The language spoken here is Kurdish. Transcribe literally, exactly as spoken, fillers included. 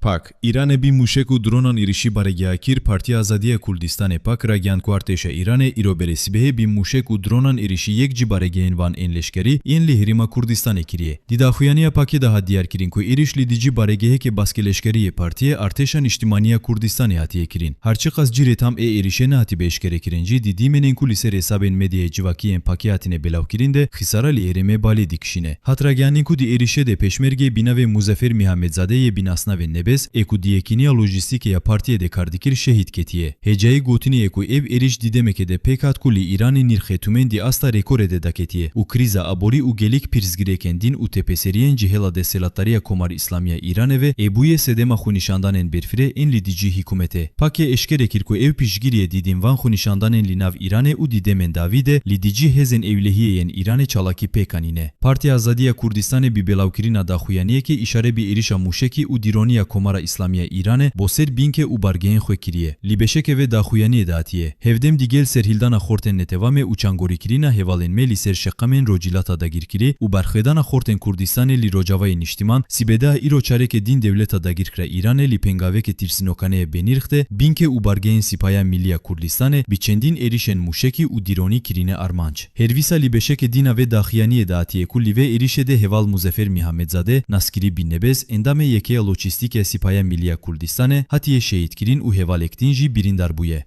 Pak, Îrane bi mûşek û dronan êrişî baregeha kir. Partiya Azadiya Kurdistanê, pak, ragihand ku artêşa Îranê îro berê sibehê bi mûşek û dronan êrişî yek ji baregehên van ên leşkerî yên li Herêma Kurdistanê kiriye. Di daxuyaniya pakê de hat diyarkirin ku êriş li dijî baregeheke baskê leşkerî yê partiyê Artêşa Niştimaniya Kurdistanê hatiye kirin. Her çiqas cîrê tam ê êrişê nehatibe eşkerekirin jî, di dîmenên ku li ser hesabên medyayê civakî yên pakê hatine belawkirin de xisara li herêmê balê dikişîne. Hat ragihandin ku di êrişê de pêşmergê bi navê Muzefer Mihammedzade yê bi nasnavê Nebez, ê ku di yekîniya lojîstîkê ya partiyê de kar dikir, şehîd ketiye. Hêcayî gotinê ye ku ev êriş di demekê de pêk hat ku li Îranê nirxê tumên di asta rekorê de daketiye û krîza aborî û gelek pirsgirêkên din û têpeseriyên ji hêla desthilatdariya Komara Îslamî ya Îranê ve ê bûye sedema xwenîşandanên berfireh ên li dijî hikûmetê. Pakê eşkere kir ku ew piştgiriyê didin van xwenîşandanên li nav Îranê û di demên dawî de li dijî hêzên ewlehiyê yên Îranê çalakî pêk anîne. Partiya Azadiya Kurdistanê bi belawkirina daxuyaniyekê îşare bi êrişa mûşekî û dîroniya Komara Îslamî ya Îranê bo ser bînke û bargehên xwe kiriye. Li beşeke vê daxuyaniyê de hatiye: Hevdem digel serhildana xortên netewamê û çangorîkirina hevalên me li ser şeqamên rocîlata dagirkirî û berxwedana xortên Kurdistanê li Rojavayê Niştiman, sibêda îro çareke din dewleta dagirkira Îranê li pêngaveke tirsinokane ye bênirx de, bînke û bargehên Sipaya Millî ya Kurdistanê bi çendîn êrişên mûşekî û dîronî kirîne armanc. Her wisa li beşeke din a vê daxuyaniyê de hatiye ku li vê êrişê de heval Muzefer Mihammedzade, naskirî bi Nebez, endamê Yekeya Lojîstîk ya Sipaya Millî ya Kurdistanê, hatiye şehîdkirin û hevalek din jî birîndar bûye.